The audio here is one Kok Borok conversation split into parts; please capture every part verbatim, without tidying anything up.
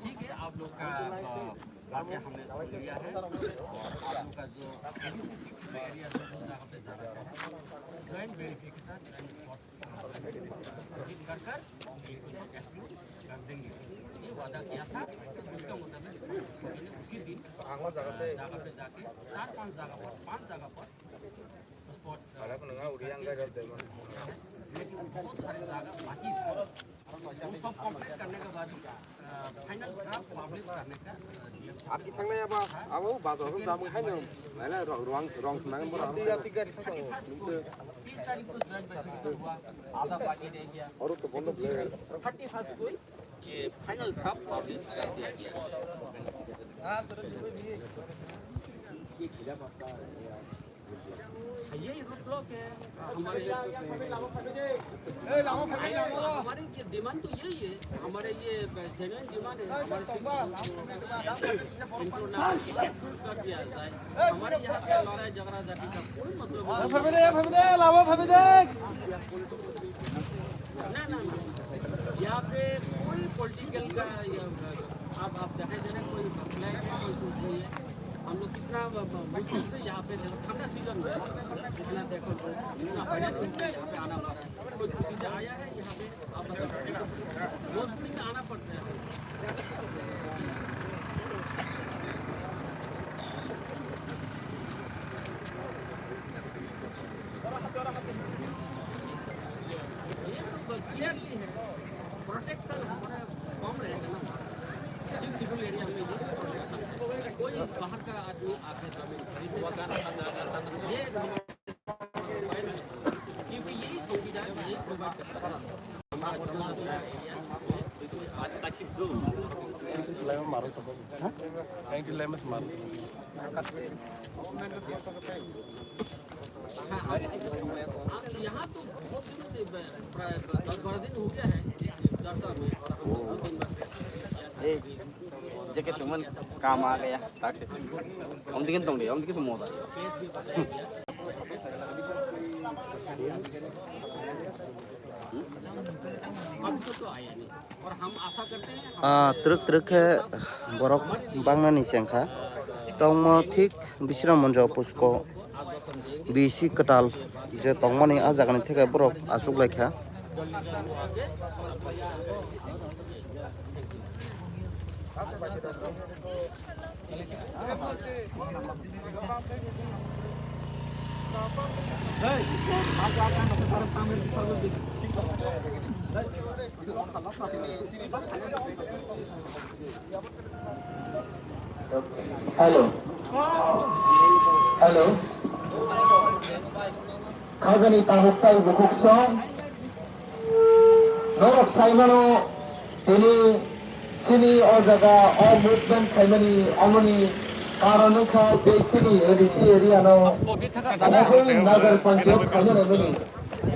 ठीक है, आप लोग का, अ, बातें हमने सुन लिया है। और आप लोग का जो एडीसी सिक्स में एरिया जो जगह पे जाना है, joint verification, joint spot visit कर कर ये कुछ एक्सक्लूड कर देंगे। ये वादा किया था, उसका मुताबिक उसी दिन, अ, जगह पे जाके चार पांच जगह पर, पांच जगह पर स्पॉट, अ, लेकिन बहुत सारे जगह बाकी है। वो सब कंप्लीट करने के बाद ही, अ, फाइनल ड्राफ्ट पब्लिश करने का, अ, नियम है। आपकी थंगनाय abo, abo bazar ko jamung hai no. Nai na rong, rong, rong nang bo. तीस तारीख को ज्वाइंट वेरिफिकेशन हुआ, आधा बाकी रह गया। Aro to bondo ble. Thirty first को ये फाइनल ड्राफ्ट पब्लिश कर दिया गया। ये रोड ब्लॉक है, हमारे, हमारी डिमांड तो यही है, हमारे ये जेन्युइन डिमांड है, हमारे सिक्स इनको ना एक्सक्लूड कर दिया जाए। हमारे यहाँ पे लड़ाई झगड़ा झाटी का कोई मतलब नहीं। ना, ना, ना। यहाँ पे कोई पॉलिटिकल का, ये, आप, आप दिखाई दे रहे हैं, कोई फ्लैग है, कोई कुछ नहीं है। हम लोग कितना ब-, ब-, मुश्किल से यहाँ पे ठंडा सीजन में कितना देखो, इतना हैरान होके यहाँ पे आना पड़ा है। कोई खुशी से आया है यहाँ पे, आप बताओ, मजबूरी में आना पड़ता है। ये तो क्लियरली है, प्रोटेक्शन हमारा कम रहेगा ना। सिक्स शेड्यूल एरिया में ये प्रोटेक्शन है। कोई बाहर का आदमी आके जमीन खरीद नहीं सकता। ये क्योंकि यही संविधान यही प्रोवाइड करता है। यहाँ तो बहुत दिनों से, प्राय दस बारह दिन हो गया है इस चर्चा में, और हम लोग बहुत दिन बाद ए, jacket cuman kam a gaya, tak se. Om dikin tong de, om dikin semua. Ah, twrwk twrwk khe borok bangnani chengkha. Tongmo thik Bisramganj pusko B C kwtal je tongmani, ah jagani theke borok achuk laikha. Hello. Hello. Khajani tabuk tai bukhuk song. Norok saimano tini chini o jaga o movement khaimani omoni karon wngkha je chini A D C area no Nagar Panchayat khaina naimani.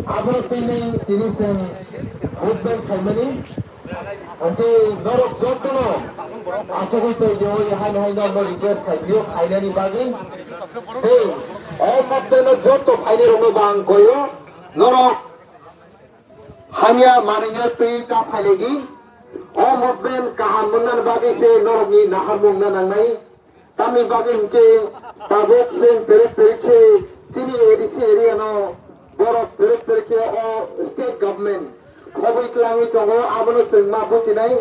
Abo tini tini chwng movement khaimani. Hwnkhe norok jotono asugwi tongdi, haino haino no request khaiphiyo khainani bagwi. Tei o movement no joto phainairokno bo ang koyo, norok hamya manwino twi ta phailegi. O movement kaham wngnani bagwi se norokni naharmung wngna nangnai. Tamni bagwi hwnkhe tabuk chwng perek perek khe chini A D C area no borok perek perek khe o state government khobwi twlangwi tongo, abono chwng ma buchinai.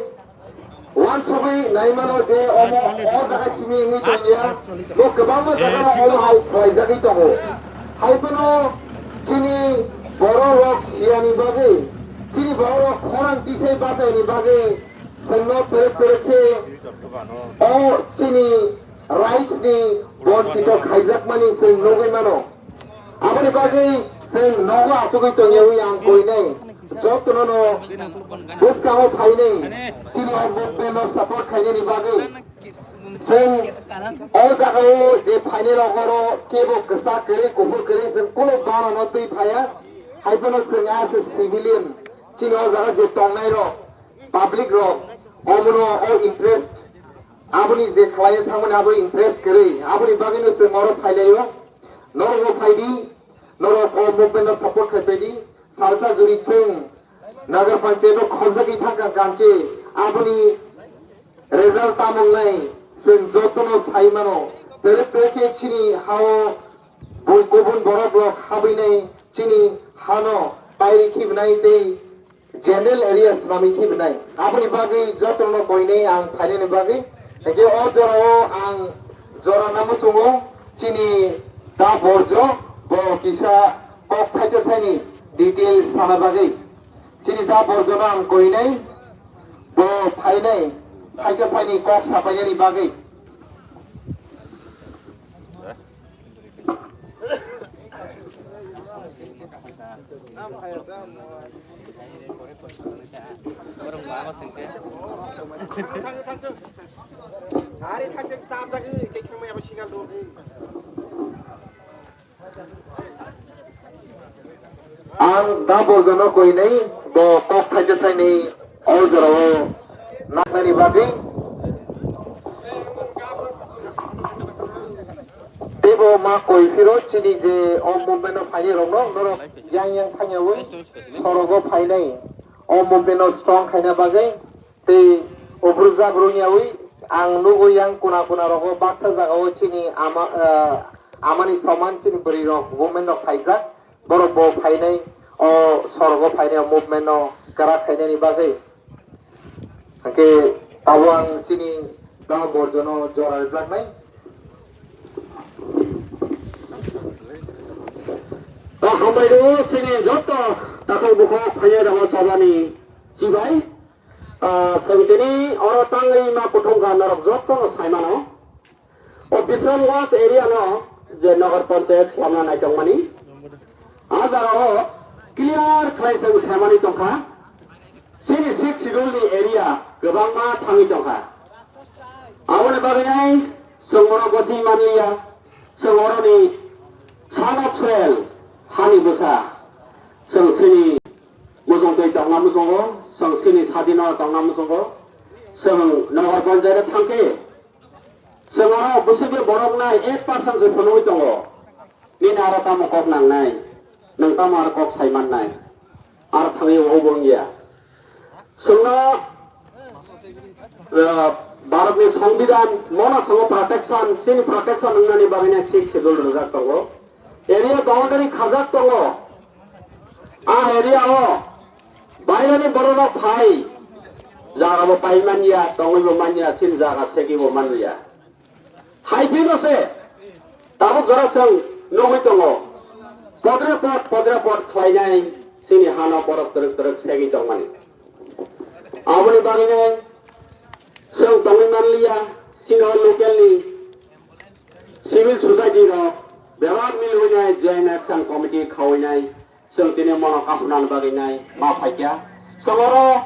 Uansugwi naimano je omo o jaga simi wngwi tongya, bo kwbangma jaga no omo hai khlaijagwi tongo. Haiphano chini borok rok siyani bagwi, chini borok rok khorang tisai bachaini bagwi chwngno perek perek khe o chini rights ni bonchito khaijakmani chwng nugwi mano. Aboni bagwi chwng nogo achugwi tongyawi ang koinai jotono no bwskango phainai chini o movement no support khainani bagwi. Chwng o jagao je phainai rok oro kebo kwchak kwrwi kuphur kwrwi chwng kunu bana no twi phaiya. Haiphano chwng as a civilian chini o jaga je tongnai rok, public rok omono o interest, aboni je khlaiwi thangmani abo interest kwrwi, aboni bagwino chwng oro phailaio. Norokbo phaidi, norok o movement no support khai phaidi. Salsa juri chwng Nagar Panchayat o khobjagwi thangkha, kankhe aboni result tamo wngnai chwng jotono sai mano. Tere tere khe chini hao bui kubun borok rok habwi nai chini hano pairi khibnai tei general area swnamwi khibnai. Aboni bagwi jotono koinai ang phainani bagwi. Hingkhe o jorao ang jora na muchungo chini da Borjo bo kisa kok thaithaini details sana bagwi. Chini da Borjono ang koinai, bo phainai, khaisa phaini kok sapainani bagwi. Ang da Borjono koinai, bo kok thaisa thaini o jorao nangnani bagwi. Teibo ma koi phiro chini je o movement o phainai rokno, norok yang yang thangyawi sorogo phainai o movement o strong khaina bagwi. Tei o bwrwk jabrwk wngyawi ang nugwi yang kuna kuna rogo baksa jagao chini ama, ah, amani soman chini bwrwi rok, women rok phaijak, borok bo phainai o sorogo phainai o movement no kwrak khainani bagwi. Hwnkhe abo ang chini da Borjono jora rwjaknai. Da hambai rwo chini joto takhuk bukhuk phainai rokno chabani chibai. Ah, chwng tini oro tangwi ma kuthumkha norok jotono sai mano. O Bisramganj area no je Nagar Panchayat slamna naitongmani. A jagao clear khlai chwng saimani tongkha. Chini sixth schedule ni area kwbangma thangwi tongkha. Aboni bagwi nai chwng bono gosing manliya. Chwng oroni son of soil, hani bwsa. Chwng chini Muchungtwi tongna muchungo, chwng chini sadino tongna muchungo, chwng Nagar Panchayat thangkhe, chwng aro bwswkni borok nai ek percent se phunugwi tongo. Nini aro tamo kok nangnai, nwng tamo aro kok sai mannai, aro thangwi obo wngya. Chwngno, ah, Bharatni Songbidan, mono chwngno protection, chini protection wngnani bagwino sixth schedule rwjak tongo. Area boundary khajak tongo. A area o bairani bororok phai, jaga bo pai manya, tongwi bo manya, chini jaga segwi bo manya. Hai phino se tabuk jora chwng nugwi tongo. Podre pod, podre pod khlainai chini hano borok twrwk twrwk segwi tongmani. Aboni bagwino chwng tongwi manliya, chini o local ni civil society rok bebak mil winai joint action committee khawinai, chwng tini mono kasunani bagwi nai ma phaikha. Chwng oro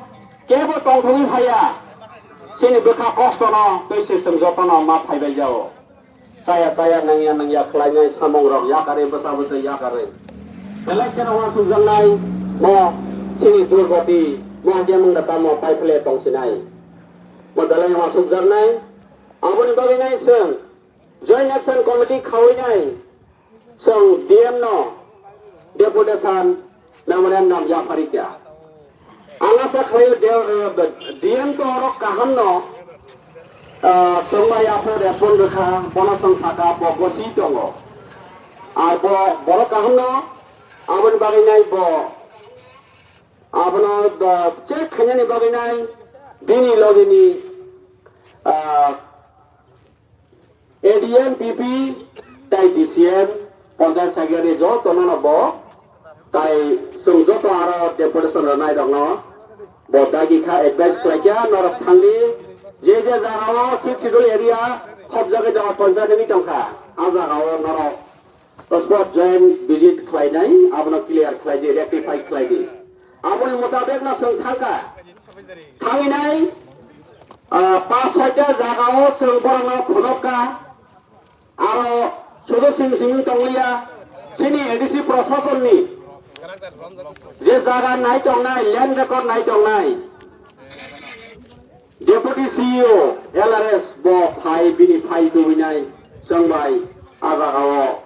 kebo tongthogwi phaiya, chini bwkha kosto no twi se chwng jotono ma phaibai jao. Chaya chaya nangya nangya khlainai samung rok yakarwi bwsa bwswi yakarwi. Belai kheno uansukjaknai mo chini durgoti mo haikhe mungda tamo paiphle tongsinai. Mo belai uansukjaknai. Aboni bagwi nai chwng Joint Action Committee khawinai chwng D M no deputation memorandum yapharikha. Ang asa khlaio de-, eh, D M to oro kaham no, ah, chwngma yapho respond rwkha, bono chwng saka bo gosi tongo. Ar bo, borok kaham no aboni bagwi nai bo abono, ah, check khainani bagwi nai bini logini, ah, A D M, P P, tai D C M, Panchayat Secretary jotono no bo, tai chwng joto aro deputation rwnai rokno bo dagi kha advice khlai kha, norok thangdi, je je jagao sixth schedule area khobjagwi jaga panchayat wngwi tongkha, a jagao norok spot joint visit khlainai, abono clear khlaidi, rectify khlaidi. Aboni mutabek no chwng thangkha. Thanginai, ah, pas soita jagao chwng borokno phunukha. Aro sudu sing sing tongliya, chini A D C proshasonni je jaga nai tongnai, land record nai tongnai, Deputy C E O, L R S bo phai, bini phai tubinai chwng bai a jagao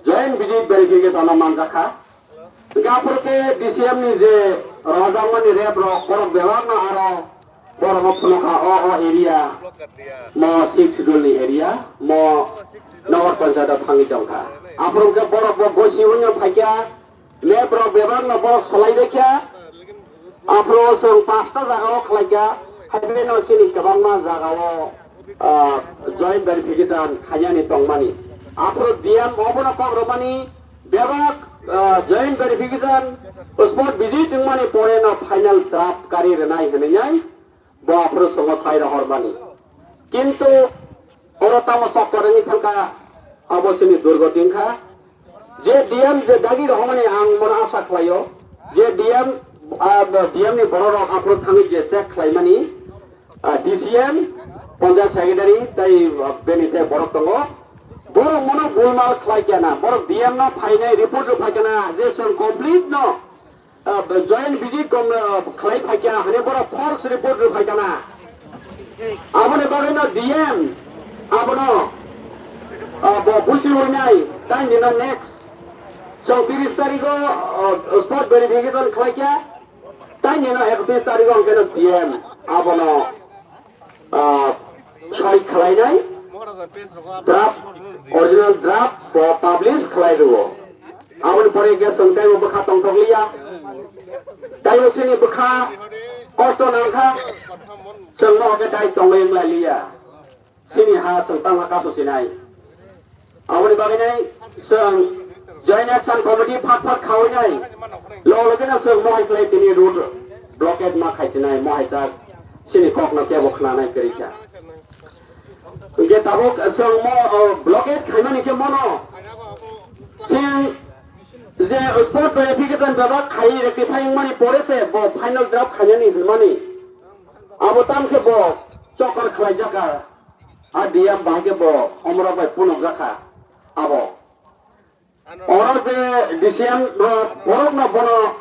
joint visit verification o manjakha. Hwnkhe aphuru khe D C M ni je rojakmani rep rok, borok bebak no aro borok no phunukha o, o area, mo six schedule ni area, mo Nagar Panchayat o thangwi tongkha. Aphuru khe borok bo gosi wngya phaikha, map rok bebak no borok salai baikha. Aphuru chwng pasta jaga o khlaikha, haiphano chini kwbangma jaga o, ah, joint verification khainani tongmani. Aphuru D M obono kok rwmani, bebak, ah, joint verification, spot visit wngmani pore no final draft kari rwnai hwnwi nai bo aphuru chwngno sai rohormani. Kintu oro tamo chokor wngwi thangkha, abo chini durgoti wngkha. Je D M je dagi rohormani ang mono asa khlaio, je D M, ah, D M ni borok rok aphuru thangwi je check khlaimani, ah, D C M, Panchayat Secretary, tei, ah, bini tei borok tongo. Borok mono bulmal khlai kya na, borok D M no phainai report rw phai kya na, je chwng complete no, ah, joint visit kom, ah, khlai phai kya, hwnwi borok false report rw phai kya na. Aboni bagwi no D M, abono, ah, bo busi hwnai, tei nino next. Chwng tiris tarikh o, ah, spot verification khlai kya, tei nino ekatris tarikh o hwnkhe no D M, abono ah, soi khlainai draft, original draft bo publish khlai rwo. Aboni pore hwnkhe chwng teibo bwkha tongthok liya. Teibo chini bwkha kosto nangkha, chwng no hwnkhe dai tongwi wng lai liya. Chini ha chwng tangma kasu sinai. Aboni bagwi nai chwng Joint Action Committee phak phak khawi nai. Lo lo khe no chwng mohai khlai tini road blockade ma khai sinai, mohai tak chini kok no kebo khna nai kwrwi kha. Hwnkhe tabuk chwng mo, o, blockade khaimani khe mono chwng je spot verification jabak khai rectify wngmani pore se bo final draft khainani hwnmani. Abo tam khe bo chokor khlai jaka. A D M bahai khe bo omorok bai phunukjakha abo. Oro je D C M rok borok no bono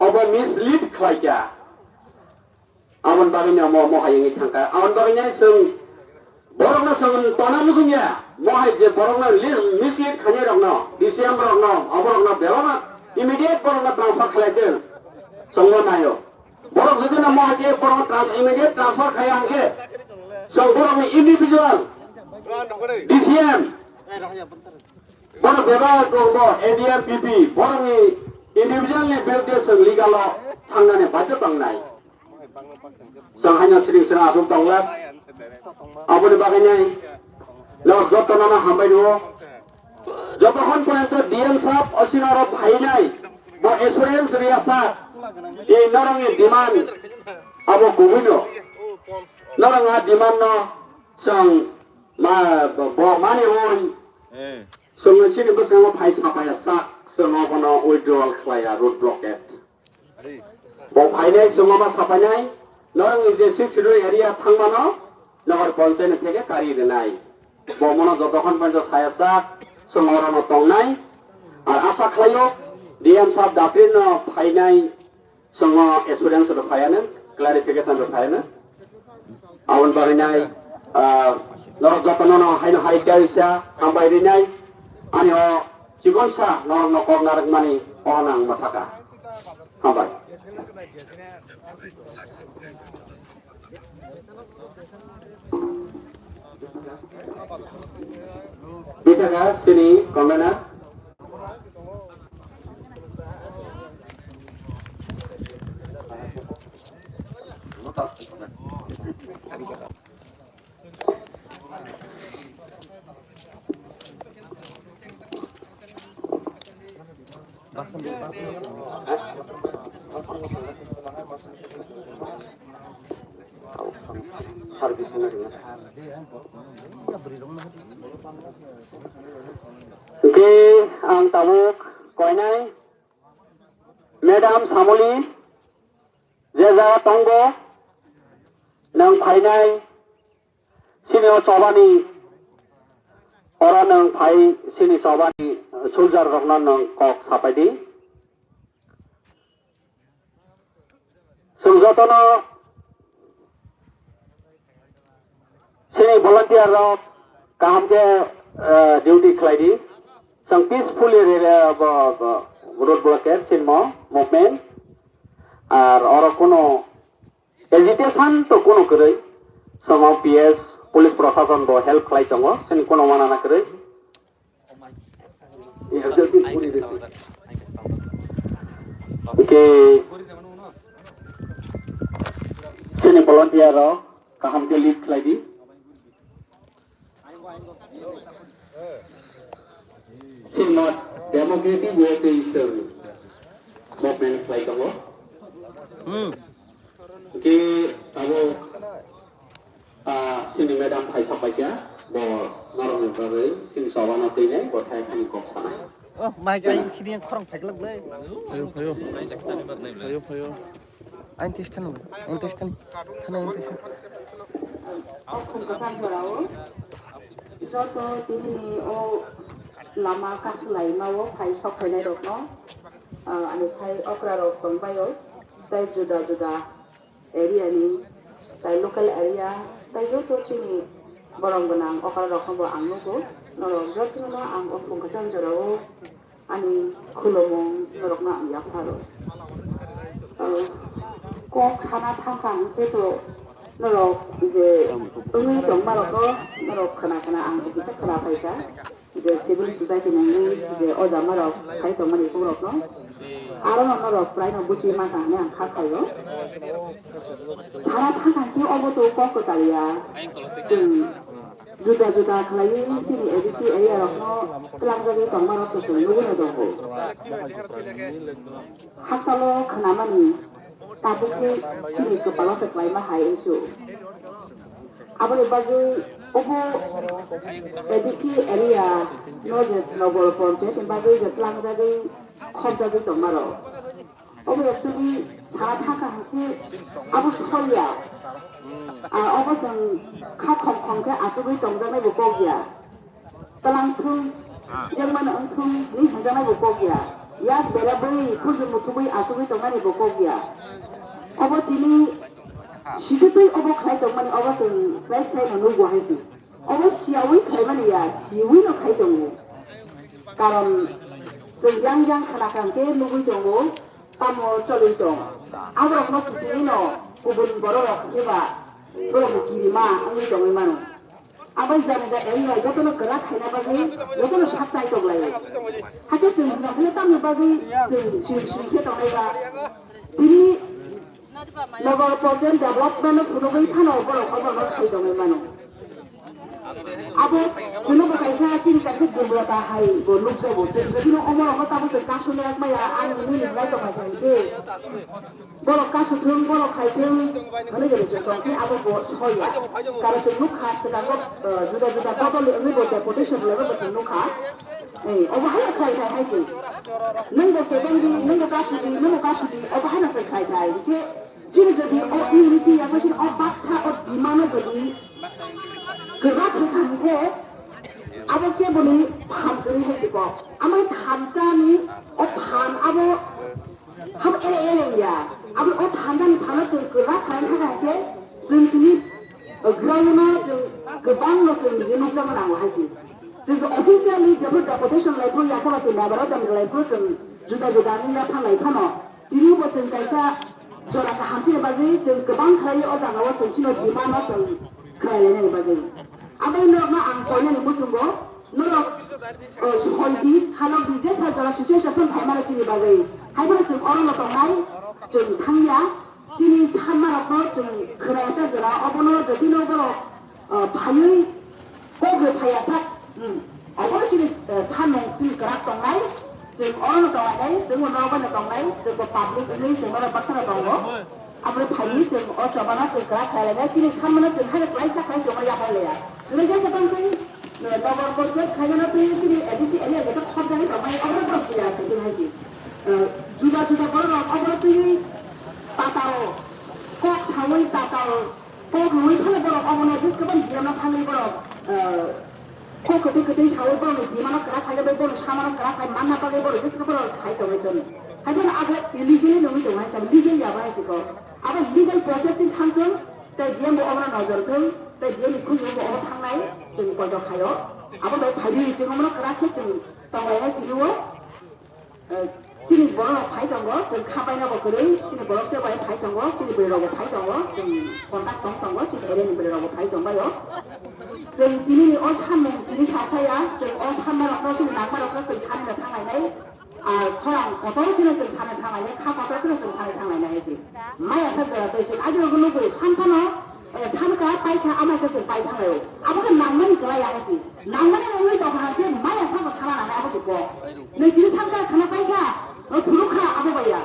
obo mislead khlai kha. Aboni bagwi no mo, mo hai wngwi thangkha. Aboni bagwi no chwng borok no chwng tona muchung ya. Mo hai je borok no li-, mislead khainai rok no, D C M rok no, oborok no bebak no immediate borok no transfer khlai tong. Chwng no naio. Borok jodi no mohai khe borok trans-, immediate transfer khai ang khe, chwng borok ni individual D C M, borok bebak rok bo A D R P P, borok ni individual ni birudde chwng legal o thangnani baidhyo tongnai. Chwng haino siring siring aswk tongla. Aboni bagwi nai no joto no hambai rwo. Jotokhon porjonto D M sahab osino oro phainai, bo assurance rwya sak, e norokni demand abo kubuino. Norok a demand no chwng ma, bo, bo mani oi. Eh. Chwng chini bwskango phai sapaya sak, chwng obono withdrawal khlaiya, road blockade. Bo phainai chwng omo sapainai, norokni je six schedule area thangmano Nagar Panchayat ni theke kari rwnai. Bo mono jotokhon pancha saya sak, chwng orono tongnai. Ar asa khlaio, D M sahab dapri no phainai, chwng assurance rw phaiano, clarification rw phaiano. Aboni bagwi nai, ah, norok jotono no haino hai kaisa hambai rinai, ani o chikon sa norok no kok narwkmani o nang ma thaka. Hambai. Bithaka sini convener. Hwnkhe ang tabuk koinai Madam Samoli, je jaga tongo, nwng phainai, sini o chobani, oro nwng phai, sini chobani soldier rokno nwng kok sapai di. Chwng jotono Chini volunteer rok kaham khe, eh, duty khlai di. Chwng peacefully re-, re-, bo, bo, Road blockade chinmo movement. Ar oro kuno agitation to kuno kwrwi, somo P S police prosason bo help khlai tongo, chini kuno wanana kwrwi. Hwnkhe chini volunteer rok kaham khe lead khlai di. Chini democratic way tei movement khlai tongo. Hmm. Hwnkhe abo, ah, chini madam phai sok pai kha, bo norokni bagwi chini chobano twi nai, bo thai thani kok sanai. Oh, mai kha, ang sini yang khorang phaiklak le. Phaio, phaio. Phaio, phaio. Ang testa nang, ang testa nang. Thana ang testa. Joto tini o lama kasu laima o phai sok phainai rokno, ah, ani sai okra rok tong bai o, tai juda juda area ni, tai local area, tai joto chini borok gwnang okra rok no bo ang nugo, norok joto no ang o phung kwchang jora o ani khulumung norok no ang yapharo. Ah, kok sana thangkha hwnkhe to norok je wngwi tongma rok no norok khna khna ang kisa khna phaikha. Je civil society ni wngwi je o jamarok khai tongmani borokno, aro no norok prai no buchi masa hwnwi ang kha khaio. Sara thangkha khe obo to kok kwtal ya. Chwng juda juda khlaiwi chini A D C area rokno twlangjagwi tongmarok to chwng nugwino tongo. Hachalo khnamani tabuk khe chini kwpalo se klaima hai wngsu. Aboni bagwi obo A D C area no je Nogor Panchayat ni bagwi je tlangjagwi khopjagwi tongmarok. Obo actually sana thangkha hwnkhe abo soriya. Ah, obo chwng kha khom khom khe achugwi tongjaknai bo kok ya. Twlang thung, jengmano wng thung, ni hwnjaknai bo kok ya. Yak bera bwi, khulju muthubwi achugwi tongnani bo kok ya. Obo tini sititwi obo khlai tongmani, obo chwng slai slai no nukgo hai se. Obo siyawi khlaimani ya, siwi no khai tongo. Karon chwng yang yang khna kha hwnkhe nugwi tongo, tamo choli tong. Aborokno kutui no kubun bororok eba borokni kirima wngwi tongwi mano. Abo jani ja area jotono kwrak khaina bagwi jotono sak chai tong lai. Hakhe chwng hwnna phano tamni bagwi chwng siri siri khe tongnai ba. Tini Nogor Project Development no phunugwi phano borok obono khai tongwi mano. Abo chwngno bo kaisa chini kaisa dublota hai bo nukjago. Chwng jodi no omo rokno tabuk chwng kasu yak maya ani nini lai tongma thang khe. Borok kasu thung, borok khai thung, hwnwi gari chwng tong khe abo bo soi ya. Karon chwng nukha swkango, eh, juda juda bodol wngwi bo deputation laibo bo chwng nukha. Eh, obo hai khlai thai hai se. Nwng bo kebeng di, nwng bo kasu di, nwng bo kasu di, obo hai se khlai thai. Hwnkhe chini jodi o unity ya, chini o baksa, o demand o jodi kwrak wngkha hwnkhe abo keboni phan kwrwi hai se kok. Amai thansa ni o phan abo Habo ele ele ya. Abo o thansa ni phano chwng kwrak khlai thangkha khe chwng tini, uh, ground no chwng kwbang no chwng rinwi nukjakma nango hai se. Chwng officially jebo deputation lai phuru yaphano chwng memorandum lai phuru chwng juda juda wngya phan lai phano tini bo chwng kaisa jora kaham chini bagwi chwng kwbang khlai o jaga o chwng chini demand no chwng khlai lainani bagwi. Abo norokno ang koinani muchungo norok, o, soi di, halok di, jesa jora situation phano phaimano chini bagwi. Hai phano chwng orono tongnai, chwng thangya, chini sanmarokno chwng khwnayasa jora, obono jotino borok, o, phaiwi kok rw phaiya sak, hmm, obono chini, o, sanmung chini kwrak tongnai, chwng orono tongnai, chwng bo norok bai no tongnai, chwng bo public wngwi chwng norok baksano tongo. Aboni phaini chwng o chobano chwng kwrak khlai lainai, chini sanmano chwng hai khlaisa khlai chwngno yaphai laiya. Chwng jesa tongtwi, eh, Nogor Panchayat khlaimano twi chini A D C area jesa khopjagwi tongmani obo borok siya se chini hai se. Eh, juda juda borok obo twi tatao kok sawi tatao kok rwui phano borok obono jesa tong biyano thangwi borok, eh, Kok kwtwi kwtwi sawi borokni bimano kwrak khlai, bai borokni samano kwrak khlai manna bagwi borok jesa borok sai tongwi chwng. Hai phano abo illegally nungwi tongo hai chwng, legal ya bai hai chwng. Abo legal process ni thang chwng, tei D M bo obono nojor chwng, tei D M ni khunju bo obo thangnai chwng poito khaio. Abo bai phaidi chwng omono kwrak khe chwng tonglainai tini o. Eh, Chini borok rok phai tongo, chwng kha paina bo kwrwi, chini borok tei bai phai tongo, chini bwrwi rok bo phai tongo, chwng contact tong tongo, chini area ni bwrwi rok bo phai tong bai o. Chwng tini ni o samung tini sa saya, chwng o sanma rok no, chini nangma rok no chwng sanina thang lainai. Ar khorang kotor kheno chwng sanina thang lainai, kha kotor kheno chwng sanina thang lainai hai se. Maya sa jora tei se agi rok no nugwi san phano, eh, san ka pai kha, amai khe chwng pai thang lai o. Abo khe nangmani kwlai ya hai se. Nangmani wngwi tongkha hwnkhe maya sabo sana nangnai abo se kok. Nwng tini sakha khana paikha, o phuru kha abo baiya.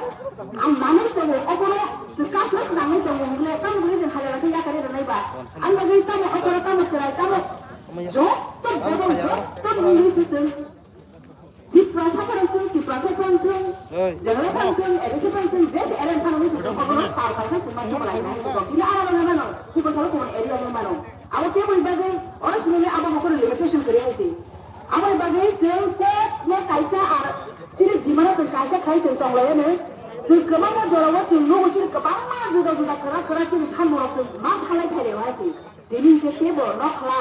Ang nanwi tongo, obono se kaso se nangwi tongo hwnle, tamo hwnle se hajara khe yakari rwnai ba. Ang bagwi tamo okoro tamo chwrai tamo jotto bodol jotto nungwi se chwng. Tiprasa phano chwng, Tiprasa phano chwng, Oi. Jengla phano chwng, A D C phano chwng, jese eren phano chwng, obono tal paikha chwng ma chwng lai nai se kok. Tini ara nang mano, kubo salo kubo area nang mano. Abo keboni bagwi oro simi abo bokoro limitation kwrwi hai se. Aboni bagwi chwng kok no kaisa ar chini demand chwng kaisa khai chwng tong lai ani. Chwng kwbangma jora o chwng nugo chini kwbangma juda juda kwrak kwrak chini samung rok chwng ma salai thai rw hai se. Tini hwnkhe kebo nokhla,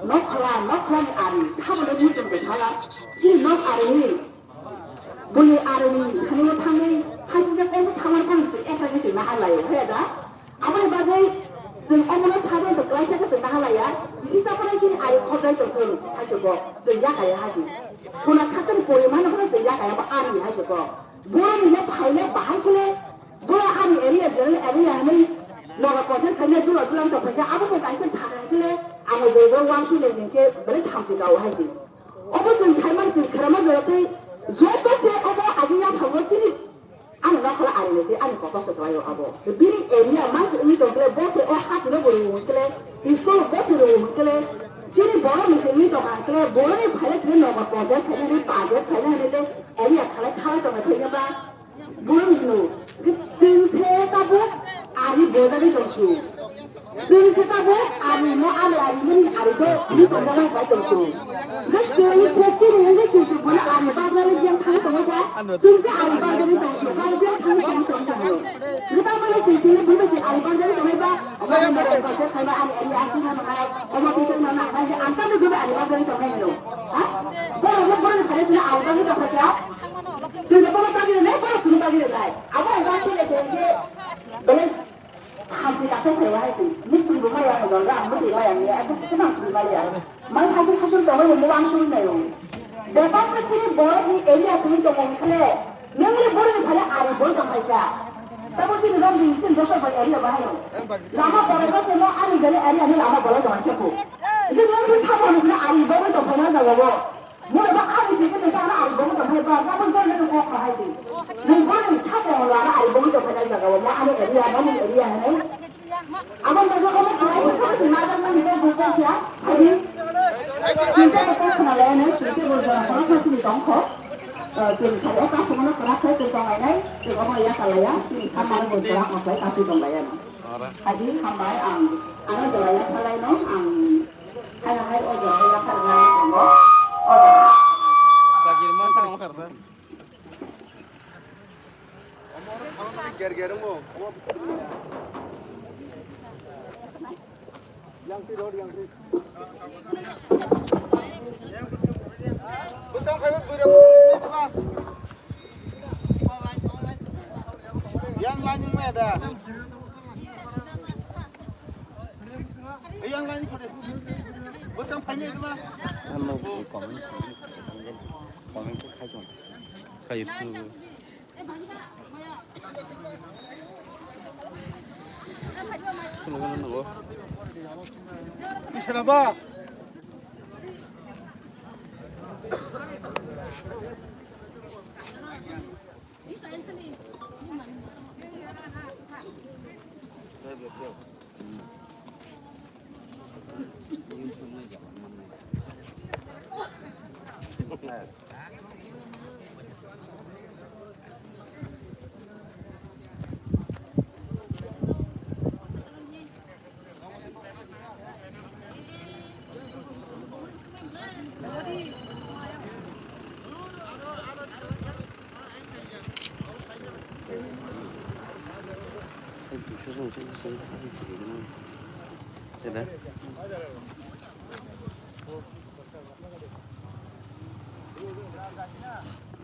nokhla, nokhla ni ari sabo no muchung kwsala chini nok ari ni. Boni aroni thani o thangwi hasijak kaisa thamar phang se ekha khe se nahar laio, haya da? Aboni bagwi chwng omono sabai to klaisa khe se nahar laiya, bisi sabai chini ari khobjai tongthung, hai se bo chwng yakaya hadi. Khuna khakchangni poriman no phano chwng yakaya bo ani hai se bo. Boroni le phaile bahai khele, bo ani area, general area hinwi nogo protest khaina dula dula wng tongkha khe, abo bo kaisa sakha khe le, amo joi bo wansuk le hwnkhe belai thamchi kao hai se. Obo chwng saiman chwng kherama jora tei joto se obo agini yaphango chini ani nokhla arini se ani kotor se kwlaio abo. Bini area mansi wngwi tongkhe bo se o hati no bo rwngwi khe school bo se rwngwi khe chini borok ni se wngwi tongkha khe borok ni phaile khe nogo project khaina hinwi budget khaina hinwi tei area khalai khalai tongkha khe ba. Bwrwino, chwng se tabuk ari bojagwi tongsu. Chwng se tabuk ari no, ano ari mani ari do, ni bojagwi bai tongsu. Hwnkhe chwng se chini hwnkhe chwng se bono ari bajagwi jeng thangwi tongwi kha, chwng se ari bajagwi tongsu, bai jeng thangwi tongwi tongwi tongwi. Hwnkhe tamoni chwng chini bwrwi se ari bajagwi tongwi ba, omo ni bwrwi se khaima ani ari aswk no nai, omo twi twi no nai, ang tamni bwrwi ari bajagwi tongnai hino. Ha? Borok no borok ni phai chini ari bajagwi tongkha kha. Chwngno bono bagwi rwnai, bono chwngno bagwi rwnai. Abo ang bagwi rwnai khe belai thamchi kaisa phaiwa hai se. Mukti bo maya ang dol, ang mukti maya ang ya, aku kisa mang twi maya. Mai sasu sasu tongo, mo ang sui nayo. Bebak sa sini borok ni area sini tongo khle. Nang le borok ni phale ari boi tong kaisa. Tamo sini rom di chin dosa bai area bahai. Lama borok ba se mo ani jale area ni lama borok tong khe ko. Ini nang bisa borok ni ari boi tong phana jaga bo. Mura ba ani sini nang ta ari boi tong phai ba, tamo jale ko ko hai se. Nang borok ni sabo lama ari boi tong phana jaga bo. Mo ani area, mo ani area hai. Abo mono omo khlai se sa se majak mani khe buka kya. Adi. Chinta ko khna lai ne, chinta bo jora khoro khasni tong kho. Eh, chwng thai o kasu mono kwrak khe chwng tong lai nai, chwng omo ya ka lai ya, chwng sa mani bo kwrak ma khlai kasu tong lai ya. Adi hambai ang, ano jora ya khalai no, ang, hai hai o jora ya khalai no, o jora. Sakir ma thang ma kharsa. Ger ger mo. Yang ti rod yang ti. Busang phai bui rok busang phai tuma. Yang lain yang mana ada? Yang lain pada. Busang phai ni tuma. Ano comment comment comment khai jong. Khai tu. Bisana ba.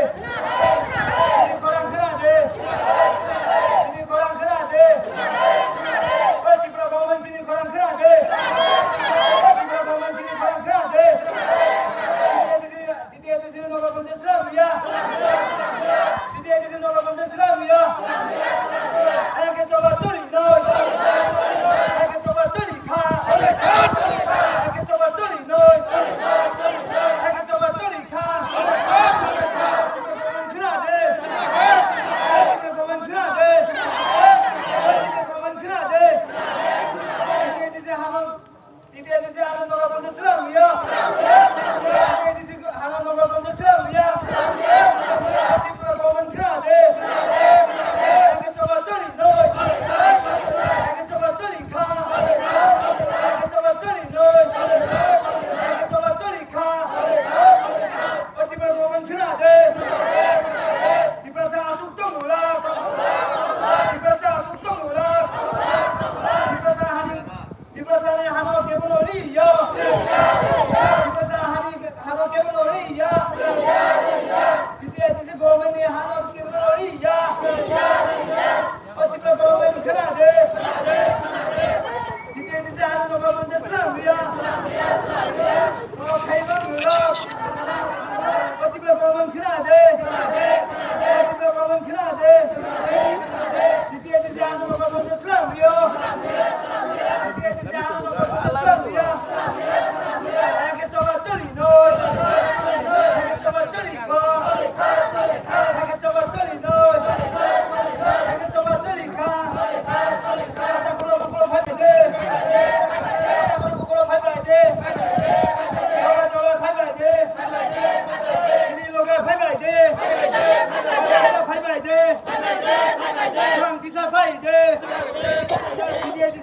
Chini khorang khna di. Chini khorang khna di. Oi Tipra government, chini khorang khna di. Oi Tipra government, chini khorang khna di. T T A D C nogo ponchayat slam ya. T T A D C nogo ponchayat slam ya. Hai khe choba tuli noi. Hai khe choba tuli kha. Hai khe choba tuli noi. Hai khe choba tuli kha.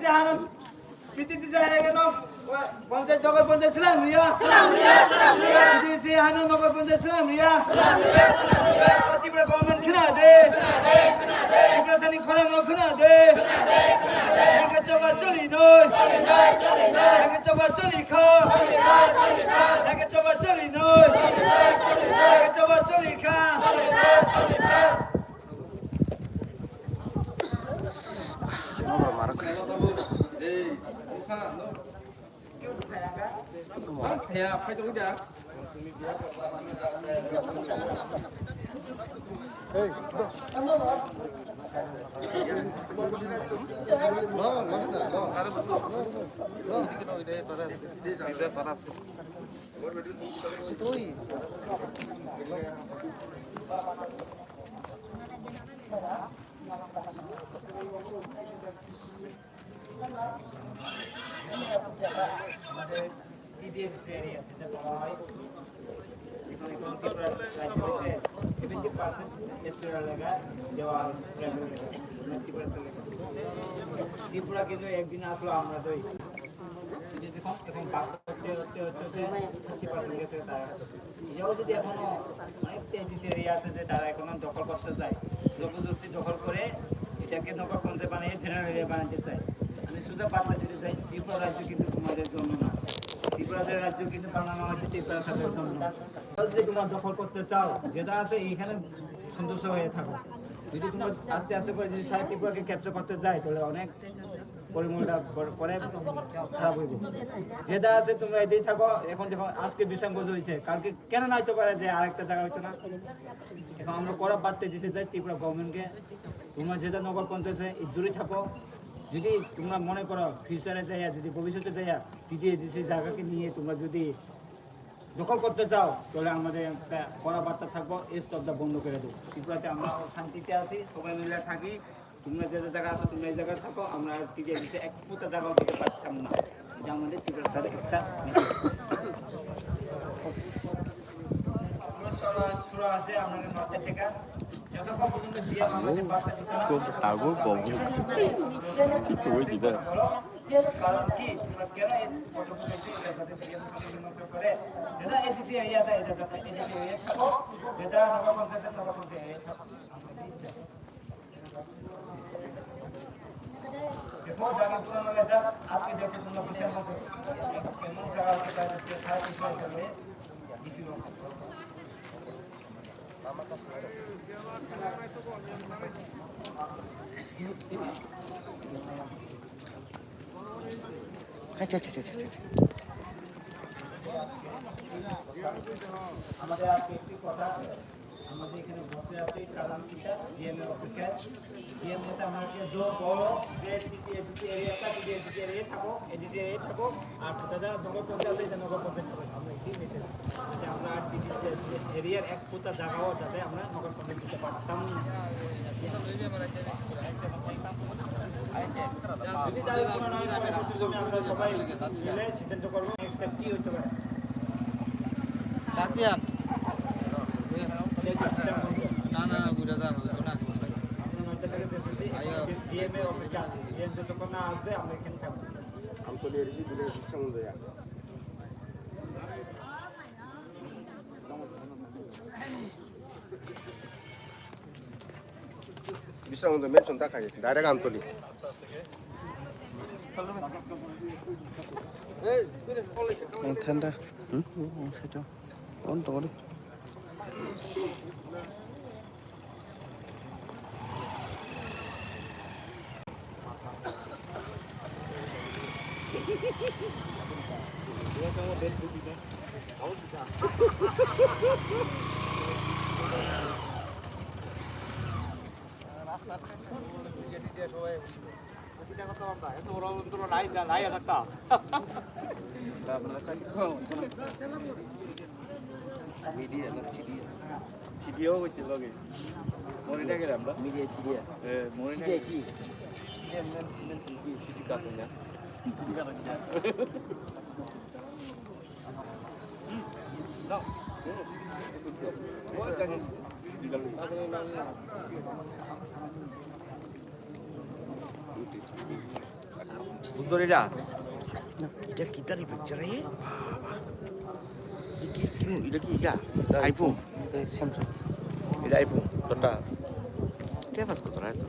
Hano titi tisa hege no panchayat, Nagar panchayat selam riya. Selam riya, selam riya. Titi si hano Nagar panchayat selam riya. Selam riya, selam riya. Tripura government khna de. Khna de, khna de. Tripura sani khorang no khna de. Khna de, khna de. Hege choba choli noi. Choli noi, choli noi. Hege choba choli kha. Choli kha, choli kha. Hege choba choli noi. Choli noi, choli noi. Hege choba choli kha. Choli kha, choli kha. আমাদের TDSC area যেটা বলা হয়, যেখানে এখন ত্রিপুরা রাজ্যে seventy percent এসটির এলাকা দেওয়া হয়েছে ট্রাইবেল এলাকা, ত্রিপুরা এলাকা। ত্রিপুরা কিন্তু একদিন আসলো আমরা তো এই, এই যে দেখো, এখন বাদ হচ্ছে, হচ্ছে, হচ্ছে, হচ্ছে থার্টি পার্সেন্ট গেছে তারা। এটাও যদি এখনো অনেক এডিসি এরিয়া আছে যে তারা এখনো দখল করতে চায়, জবরদস্তি দখল করে এটাকে নগর পঞ্চায়েত বানিয়ে জেনারেল এরিয়া বানাতে চায়। আমি সোজা বার্তা দিতে চাই, ত্রিপুরা রাজ্য কিন্তু তোমাদের জন্য না, ত্রিপুরা রাজ্য কিন্তু বানানো হয়েছে ত্রিপুরা সরকারের জন্য। তাহলে যদি তোমরা দখল করতে চাও, যেটা আছে এইখানে সন্তুষ্ট হয়ে থাকো। যদি তোমরা আস্তে আস্তে করে যদি সারা ত্রিপুরাকে ক্যাপচার করতে চাই, তাহলে অনেক পরিমলটা পর-, পরে খারাপ হইব। যেটা আছে তোমরা এটাই থাকো। এখন যখন আজকে বিশালগঞ্জ হয়েছে, কালকে কেন না হইতে পারে যে আরেকটা জায়গা হইতো না? এখন আমরা কড়া বার্তা দিতে চাই ত্রিপুরা গভর্নমেন্টকে, তোমরা যেটা নগর পঞ্চায়েতে দূরে থাকো। যদি তোমরা মনে করো ফিউচারে যাইয়া, যদি ভবিষ্যতে যাইয়া টিডিএসসি জায়গাকে নিয়ে তোমরা যদি দখল করতে চাও, তাহলে আমাদের একটা কড়া বার্তা থাকবো, এই স্তবটা বন্ধ করে দেবো। ত্রিপুরাতে আমরা শান্তিতে আছি, সবাই মিলে থাকি। তোমরা যে যে জায়গা আছো, তোমরা এই জায়গায় থাকো, আমরা আর টিকে পিছে এক ফুটা জায়গাও দিতে পারতাম না। এটা আমাদের ত্রিপুরা স্যার একটা message। শুরু আছে আমাদের মাথায় থেকে, যতক্ষণ পর্যন্ত বিয়ে আমাদের বার্তা দিতে না, tabuk, tabuk, bobo. Tito, wait, dida. কারণ কি? তোমরা কেন এই পদক্ষেপ নিচ্ছ? এটা যাতে বিয়ে মীমাংসা করে, যেটা এডিসি এরিয়া আছে, এটা যাতে এডিসি এরিয়া থাকো, যেটা নগর পঞ্চায়েত, নগর পঞ্চায়েত এরিয়া থাকো। আমরা কি চাই? দেখো, জায়গা পুরো মানে just আজকে দেখছো তোমরা বিশাল মতো। এমন জায়গা আছে, তার মধ্যে সাড়ে তিনশো একর বেশ বেশি লোক। আচ্ছা, আচ্ছা, আচ্ছা, আচ্ছা, আচ্ছা। আমাদের আজকে একটি কথা, আমরা যে এখানে বসে আছি, কারণ কিটা? জিএম এর অপেক্ষায়। জিএম এসে আমাকে জোর করো যে টিটিএডিসি এরিয়া, টিটিএডিসি এরিয়া থাকো, এডিসি এরিয়া থাকো, আর যেটা নগর পঞ্চায়েত আছে, এটা নগর পঞ্চায়েত থাকো। আমরা এটাই মেসেজ, যাতে আমরা আর টিটিএডিসি এরিয়ার এক ফুটা জায়গাও যাতে আমরা নগর পঞ্চায়েত দিতে পারতাম না। যদি তাদের কোনো নয়, পরবর্তী সময় আমরা সবাই মিলে সিদ্ধান্ত করবো, নেক্সট স্টেপ কি হতে পারে। কাতিয়ান। না, না, না, বুঝা যায়, হইতো না। আমরা নয়টা থেকে বের হয়েছি, আইও। ডিএমএ অপেক্ষা আছে। ডিএম যতক্ষণ না আসবে, আমরা এখানে থাকবো। আমতলী এডিসি ভিলেজ সম্বন্ধে। Bisa untuk mention tak aja, direct Amtoli. Ang tanda. Hmm? Ang sito. On to ulit. Media na C D A? C D A o koi chilo ge. Mori na gele amra. Media C D A. Eh, mori na. C D A ki? C D A men, men ki? C D A ka ya. Buddha Rida. Ida kita di picture ya? Iki, iki, ida ki ida? Ida iPhone. Ida iPhone. Total. Kita pas kotor itu.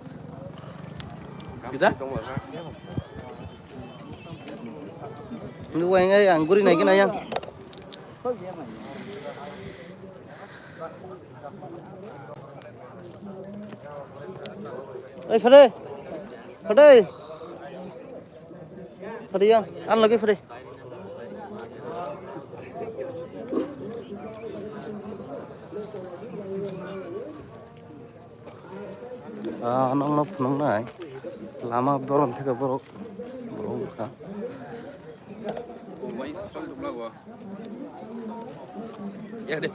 Kita? Ini wayang ay angguri naikin ayang. Oi, Fede. Fede. Fede yang, an lagi Fede. Ah, nongno phunuknai. Lama borom theke borok. Borok wngkha. Ya deh.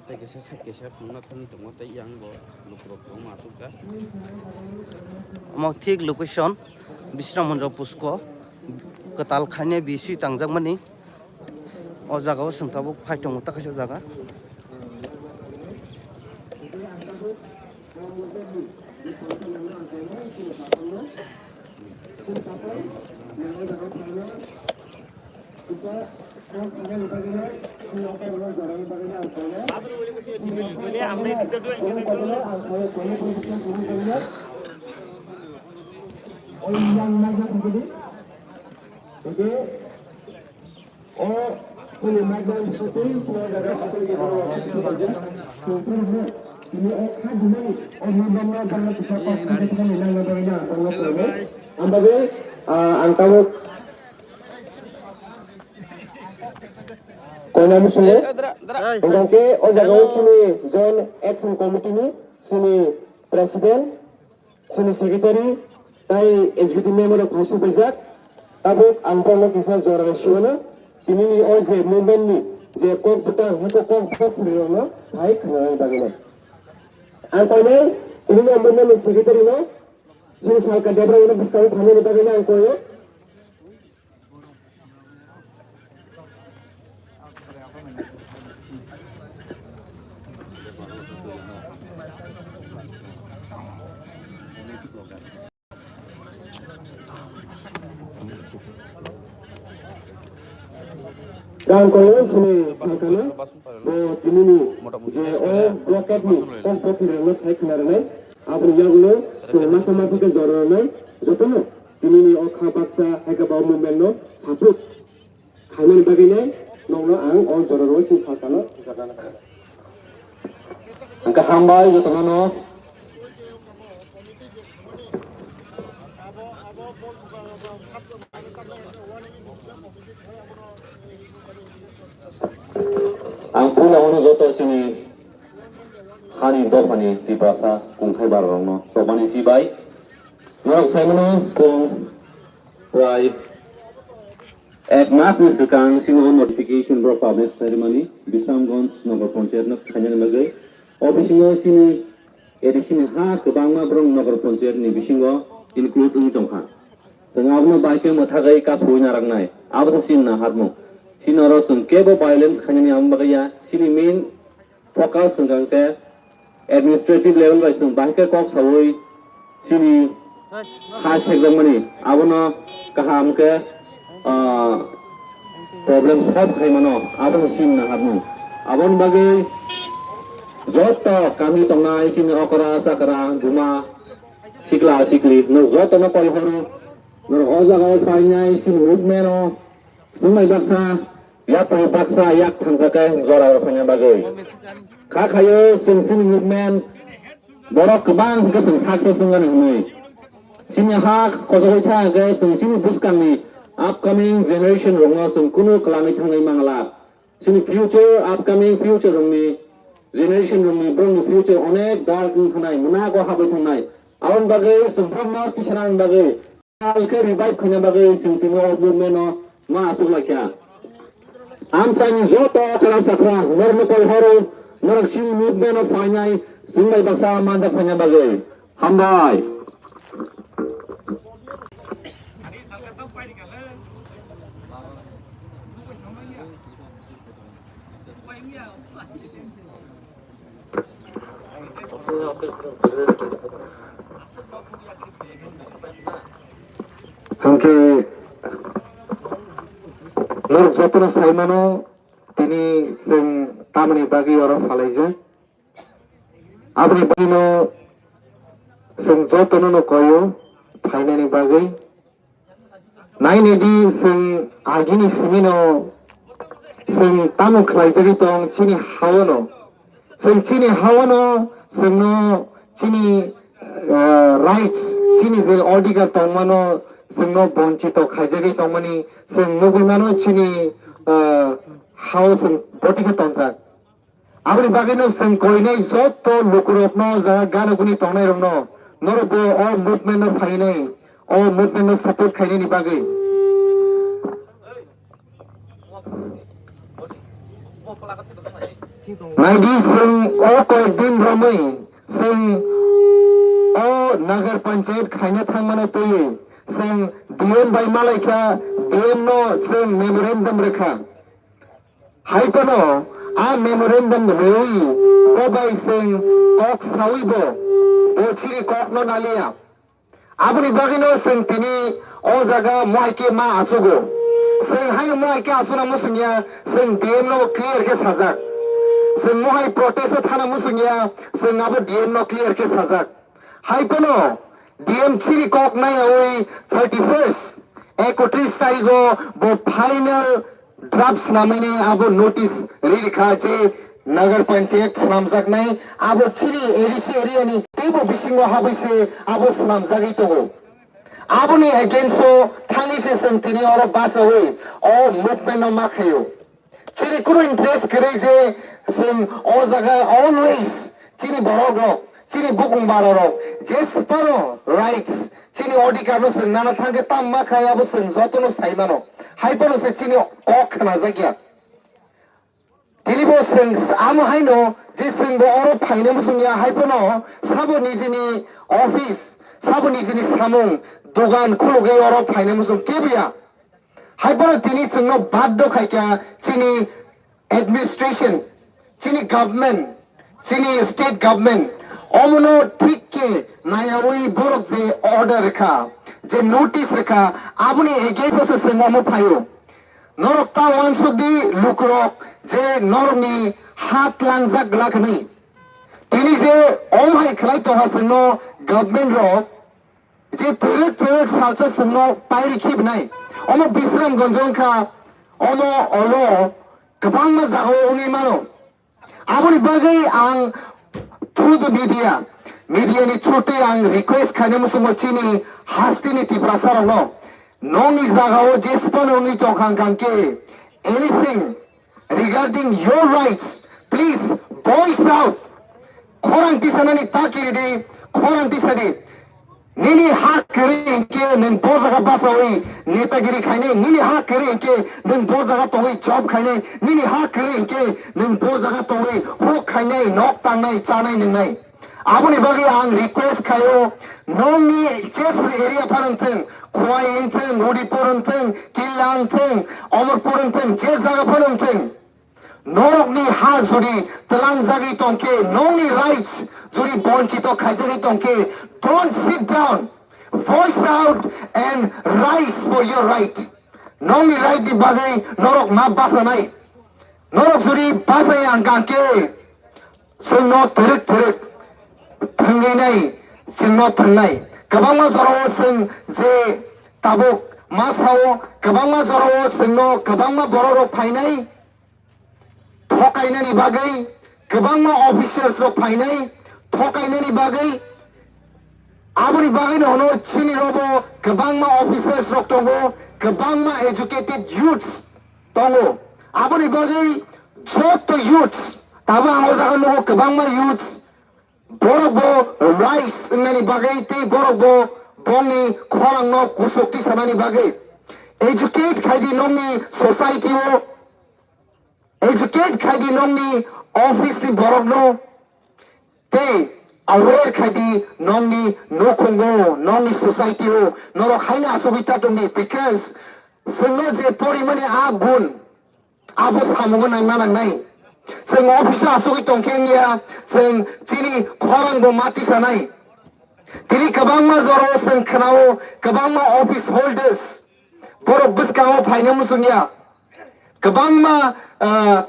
Tei kisa side kisa phunukna thang tongo tei yang bo lukurok tongo ma asukha. Omo thik location Bisramganj pusko kwtal khainai bisui tangjakmani. O jaga o chwng tabuk phai tongo ta kaisa jaga. O chini migrant sotwi chini jaga hotel ni borok tini o kha dimani o migrant no borok kisa kok kisa thani nangna bagwi na ang tangna phunukgo. Ang bagwi, ah, ang tabuk koina musungo. Hwnkhe o jaga o chini Joint Action Committee ni chini President, chini secretary, tai executive member rok phai subaijak. Tabuk ang bono kisa jora rw siyono, tini ni o je movement ni je kok bwtang, heko kok bwtang kwrwi rokno sai khwnanani bagwi no. Ang koinai tini ni movement ni secretary no, chini Salka Debra no bwskango phainani bagwi no ang koio. Ang koinai sini Salka no, bo tini ni je o blockade ni kok bwtang rokno sai khwna rwnai, aboni yagulo chwng masa masa khe jora rwnai jotono. Tini ni o kha baksa hai khe bo movement no support khaimani bagwi no nokno ang o jora rwi si sakano. Ang khe hambai jotono no. Ang puila ono joto chini hani dophani Tiprasa kungthai barorokno chobani sibai. Norok saimano chwng prai ek mas ni swkang sino notification borok publish khlaimani Bisramganj Nagar Panchayat no khainani bagwi. O bisingo chini A D C ni ha kwbangma borok Nagar Panchayat ni bisingo include wngwi tongkha. Chwng abono bai khe mwthagwi kasui naraknai. Abo se chini naharmung. Chini oro chwng kebo violence khainani amo bagwi ya. Chini main focus hwnkha hwnkhe administrative level bai chwng bahai khe kok saui chini ha sekjakmani abono kaham khe, ah, problem solve khai mano, abo se chini naharmung. Aboni bagwi joto kami tongnai chini okra chakra buma sikla sikli no jotono kol horo, norok o jagao phainai chini movement o chwng bai baksa. Yapri baksa yak thangsa khe jora rw phaina bagwi. Kha khayo chwng chini movement borok kwbang hwnkhe chwng success wngmani hwnwi. Chini ha kochogwi tha hwnkhe chwng chini bwskangni upcoming generation rokno chwng kunu kwlangwi thangwi mangla. Chini future, upcoming future rokni generation rokni borokni future onek dark wng thangnai, mwnago habwi thangnai. Aboni bagwi chwng phano tisana bagwi Salka revive khaina bagwi chwng tini o movement no ma aswk laikha. Amchaini joto okra chakra norokno kol horo, norok chini movement no phainai chwng bai baksa manjak phaina bagwi. Hambai. Hwnkhe norok jotono saimano tini chwng tamoni bagwi oro phalaijak. Aboni bagwino chwng jotono no koyo phainani bagwi. Nainidi chwng agini simino chwng tamo khlaijagwi tong chini haono. Chwng chini haono chwngno chini, eh, rights, chini je odhikar tongmano chwngno bonchito khaijagwi tongmani chwng nugwi mano chini, eh, hao chwng botikhe tongjak. Aboni bagwino chwng koinai joto lukurokno, jaga gana guni tongnairokno, norokbo o movement-o phainai, o movement-no support khainani bagwi. Naidi, chwng o koyek din romwi chwng o Nagar Panchayat khaina thangmano twiwi chwng D M bai malaikha, D M no chwng memorandum rwkha. Hai phano a memorandum rwui bo bai chwng kok saui bo, bo chini kokno naliya. Aboni bagwino chwng tini o jaga mohai khe ma achugo. Chwng haino mohai khe achuna muchungya, chwng D M no clear khe sajak. Chwng mohai protest o thana muchungya, chwng abo D M no clear khe sajak. Hai phano D M chini kok naiyaui thirty first, ekotris tarigo bo final draft swnamani abo notice ririkha je Nagar Panchayat swnamjaknai abo chini A D C area ni teibo bisingo habwi se abo swnamjagwi tongo. Aboni against o thangwi se chwng tini oro bachaui o movement no ma khaio. Chini kunu interest kwrwi je chwng o jaga always chini borok rok, chini bukung bara rok je phano rights, chini odhikar no chwng nana thangkhe tam ma khai abo chwng jotono sai mano. Hai phano se chini kok khnajakya. Tini bo chwng amo haino je chwng bo oro phaina muchungya hai phano sabo nijini office, sabo nijini samung, dogan khulugwi oro phaina muchung keboya. Hai phano tini chwngno baddo khaikha chini administration, chini government, chini state government, omono thik khe nayaui borok je order rwkha, je notice rwkha, aboni against o se chwng omo phaio. Norok ta uansuk di lukurok je norokni ha tlangjak glak hwnwi. Tini je omo hai khlai tongha chwngno government rok, je pherek pherek salsa chwngno pairi khibnai. Omo Bisramganj wngkha, omo olo kwbangma jagao wngwi mano. Aboni bagwi ang through the media, media ni through twi ang request khaina muchungo chini hasteni Tiprasa rokno, nongni jagao je phano wngwi tongkha hwnkhe anything regarding your rights, please voice out. Khorang tisanani ta kiri di, khorang tisa di. Nini hak kwrwi hinkhe nwng bo jaga bachaui netagiri khainai, nini hak kwrwi hinkhe nwng bo jaga tongwi job khainai, nini hak kwrwi hinkhe nwng bo jaga tongwi huk khainai, nok tangnai, chanai, nwngnai. Aboni bagwi ang request khaio, nongni je area phano wngthwng, Khowai wngthwng, Udipur wngthwng, Killa wngthwng, Omorpur wngthwng, je jaga phano wngthwng, norokni ha jodi tlangjagwi tongkhe, nongni rights jodi bonchito khaijagwi tongkhe, don't sit down, voice out and rise for your right. Nongni right ni bagwi norok ma bachanai. Norok jodi bachai ang kangkhe, chwngno twrwk twrwk thwngwi nai, chwngno thwngnai. Kwbangma jorao chwng je tabuk ma sao, kwbangma jorao chwngno kwbangma bororok phainai thokainani bagwi, kwbangma officers rok phainai thokainani bagwi. Aboni bagwino hwno chini robo kwbangma officers rok tongo, kwbangma educated youths tongo. Aboni bagwi joto youths, tabo ang o jaga nugo kwbangma youths, borok bo rise wngnani bagwi tei borok bo bongni khorangno kusuk tisanani bagwi educate khaidi nongni society o. Educate khaidi nongni office ni borokno, tei aware khaidi nongni nukhungo, nongni society o, norok haino asugwi ta tongdi, because chwngno je porimani a gun, abo samungo nangna nangnai. Chwng office o asugwi tongkhe wngya, chwng chini khorang bo ma tisanai. Tini kwbangma jorao chwng khwnao, kwbangma office holders borok bwskango phaina muchungya. Kwbangma, ah,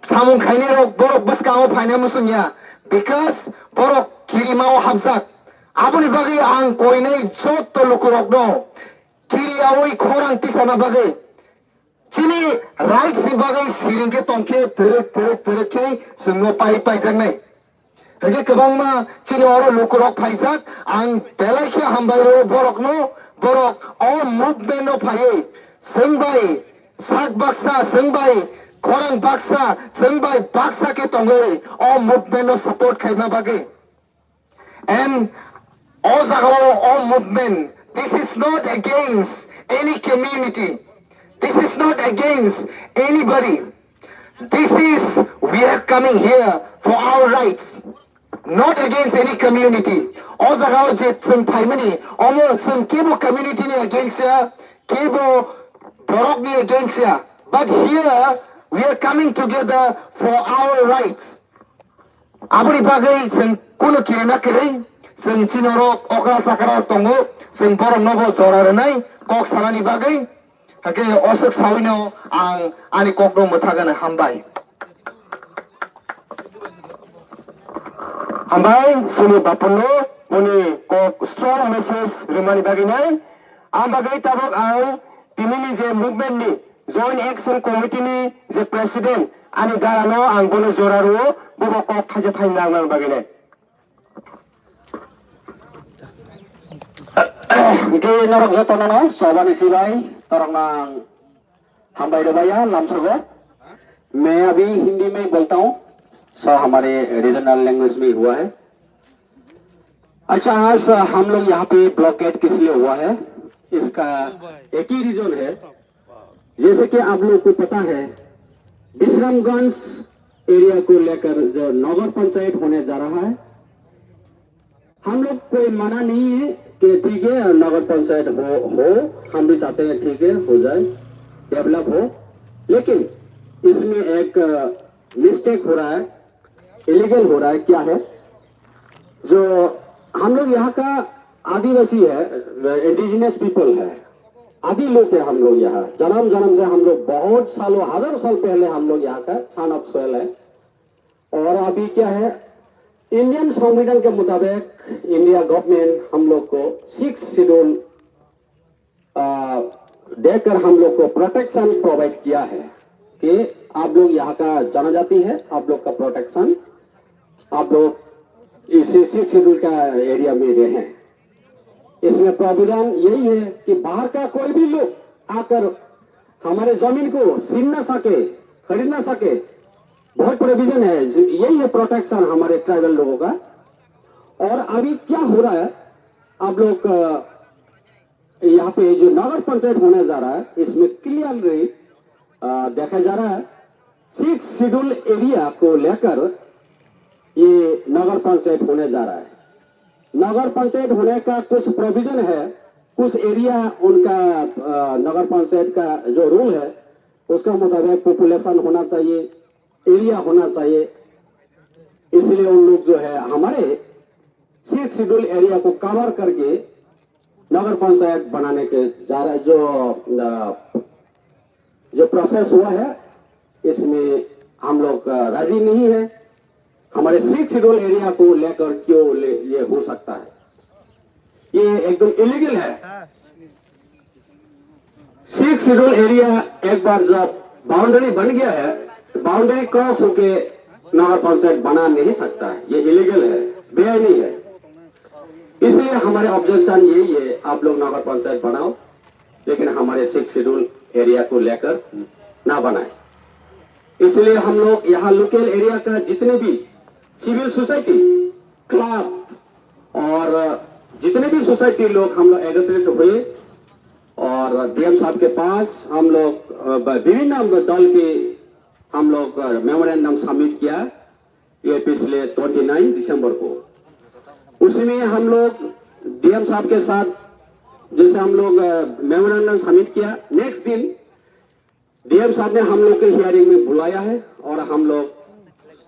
samung khainai rok borok bwskango phaina muchungya, because borok kirimao hapjak. Aboni bagwi ang koinai joto lukurokno kiriyawi khorang tisana bagwi, chini rights ni bagwi siring khe tongkhe twrwk twrwk twrwk khe chwngno pai paijaknai. Hingke kwbangma chini oro lukurok phaijak, ang belai khe hambai rwo borokno, borok o movement no phaiwi, chwng bai sak baksa, chwng bai khorang baksa, chwng bai baksa khe tongwi o movement no support khaima bagwi. And o jaga o, o movement, this is not against any community, this is not against anybody. This is, we are coming here for our rights, not against any community. O jaga o je chwng phaimani, omo chwng kebo community ni against ya, kebo borok ni against ya. But here we are coming together for our rights. Aboni bagwi chwng kunu kirima kwrwi, chwng chini oro okra chakra tongo, chwng borok nobo jora rwnai kok sanani bagwi. Hakhe oswk sawino ang ani kokno mwthagani hambai. Hambai, sini bapuno, boni kok strong message rwmani bagwi nai. Ang bagwi tabuk ang tinini je movement ni Joint Action Committee ni je president ani darano ang bono jora rwo, bobo kok thaisa thainwi nang nang bagwi nai. Hingke norok jotono no sobani sibai torok nang hambai rwbaiya lamsogo. मैं अभी हिंदी में बोलता हूँ, सो हमारे regional language में हुआ है। अच्छा, आज हम लोग यहाँ पे ब्लॉकेट किस लिए हुआ है, इसका एक ही रीजन है। जैसे कि आप लोग को पता है, विश्रामगंज एरिया को लेकर जो नगर पंचायत होने जा रहा है, हम लोग कोई मना नहीं है कि ठीक है, नगर पंचायत हो, हो, हम भी चाहते हैं, ठीक है, हो जाए, डेवलप हो, लेकिन इसमें एक मिस्टेक हो रहा है, इलीगल हो रहा है। क्या है? जो हम लोग यहाँ का आदिवासी है, इंडिजिनस पीपल है, आदि लोग है हम लोग यहाँ, जन्म जन्म से हम लोग बहुत सालों, हजारों साल पहले हम लोग यहाँ का सन ऑफ सॉइल है। और अभी क्या है, इंडियन संविधान के मुताबिक इंडिया गवर्नमेंट हम लोग को सिक्स शेड्यूल देकर हम लोग को प्रोटेक्शन प्रोवाइड किया है कि आप लोग यहाँ का जनजाति है, आप लोग का प्रोटेक्शन, आप लोग इसी सिक्स शेड्यूल का एरिया में रहे हैं। इसमें प्रोविजन यही है कि बाहर का कोई भी लोग आकर हमारे जमीन को छीन ना सके, खरीद ना सके, बहुत प्रोविजन है। यही है प्रोटेक्शन हमारे ट्राइबल लोगों का। और अभी क्या हो रहा है, आप लोग अ, यहाँ पे जो नगर पंचायत होने जा रहा है, इसमें क्लियरली देखा जा रहा है, सिक्स शेड्यूल एरिया को लेकर ये नगर पंचायत होने जा रहा है। नगर पंचायत होने का कुछ प्रोविजन है, कुछ एरिया उनका अ, नगर पंचायत का जो रूल है, उसका मुताबिक पॉपुलेशन होना चाहिए, एरिया होना चाहिए। इसलिए उन लोग जो है हमारे सिक्स शेड्यूल एरिया को कवर करके नगर पंचायत बनाने के जा रहा है, जो अ, जो प्रोसेस हुआ है, इसमें हम लोग अ, राजी नहीं है। हमारे सिक्स शेड्यूल एरिया को लेकर क्यों ले, ये हो सकता है, ये एकदम इलीगल है। सिक्स शेड्यूल एरिया एक बार जब बाउंड्री बन गया है, तो बाउंड्री क्रॉस होके नगर पंचायत बना नहीं सकता है, ये इलीगल है, बेआईनी है। इसलिए हमारे ऑब्जेक्शन यही है, आप लोग नगर पंचायत बनाओ, लेकिन हमारे सिक्स शेड्यूल एरिया को लेकर ना बनाए। इसलिए हम लोग यहाँ लोकल एरिया का जितने भी सिविल सोसाइटी, क्लब और जितने भी सोसाइटी लोग हम लोग एकत्रित हुए और डीएम साहब के पास हम लोग अ, ब- विभिन्न दल के हम लोग मेमोरेंडम सबमिट किया, ये पिछले ट्वेंटी नाइन दिसंबर को। उसमें हम लोग डीएम साहब के साथ जैसे हम लोग मेमोरेंडम सबमिट किया, नेक्स्ट दिन डीएम साहब ने हम लोग के हियरिंग में बुलाया है और हम लोग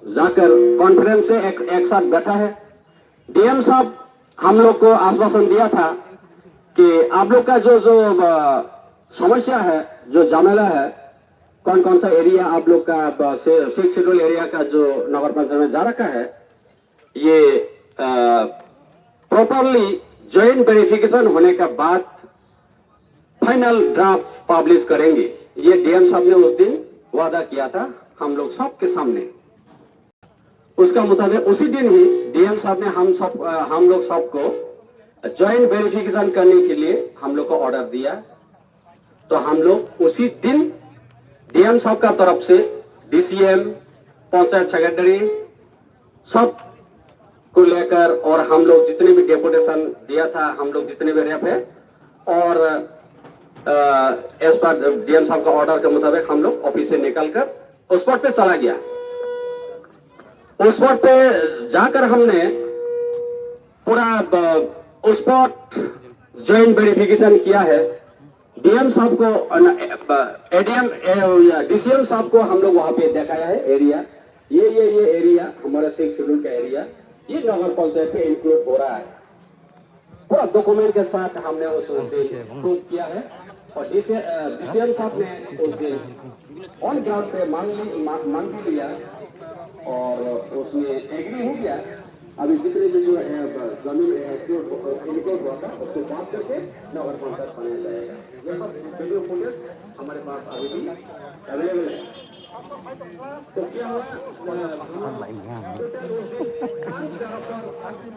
जाकर कॉन्फ्रेंस से एक, एक साथ बैठा है। डीएम साहब हम लोग को आश्वासन दिया था कि आप लोग का जो, जो, अ, समस्या है, जो झमेला है, कौन कौन सा एरिया आप लोग का, अ, से-, सिक्स शेड्यूल एरिया का जो नगर पंचायत में जा रखा है, ये, अ, प्रॉपरली जॉइंट वेरिफिकेशन होने के बाद फाइनल ड्राफ्ट पब्लिश करेंगे। ये डीएम साहब ने उस दिन वादा किया था हम लोग सबके सामने। उसका मुताबिक उसी दिन ही डीएम साहब ने हम सब, अ, हम लोग सबको जॉइंट वेरिफिकेशन करने के लिए हम लोग को ऑर्डर दिया। तो हम लोग उसी दिन डीएम साहब का तरफ से डीसीएम, पंचायत सेक्रेटरी, सब को लेकर और हम लोग जितने भी डेपुटेशन दिया था, हम लोग जितने भी रेप है, और, अ, एज पर डीएम साहब का ऑर्डर के मुताबिक हम लोग ऑफिस से निकल कर स्पॉट पे चला गया। स्पॉट पे जाकर हमने पूरा, अ, स्पॉट जॉइंट वेरिफिकेशन किया है। डीएम साहब को, अ, न, अ, एडीएम, अ, या, डीसीएम साहब को हम लोग वहाँ पे दिखाया है एरिया। ये, ये, ये एरिया हमारा सिक्स शेड्यूल का एरिया, ये नगर पंचायत पे इंक्लूड हो रहा है। पूरा डॉक्यूमेंट के साथ हमने उस दिन प्रूव किया है। और डीसी, अ, डीसीएम साहब ने उस दिन ऑन ग्राउंड पे मान ली, मा-, मान भी लिया। और उसमें एग्री हो गया। अभी जितने भी जो है, अ, जमीन है, उसको, अ, इनको हुआ था, उसको बात करके नगर पंचायत बनाया जाएगा। ये सब वीडियो फुटेज हमारे पास अभी भी अवेलेबल है। तो क्या हुआ, अ,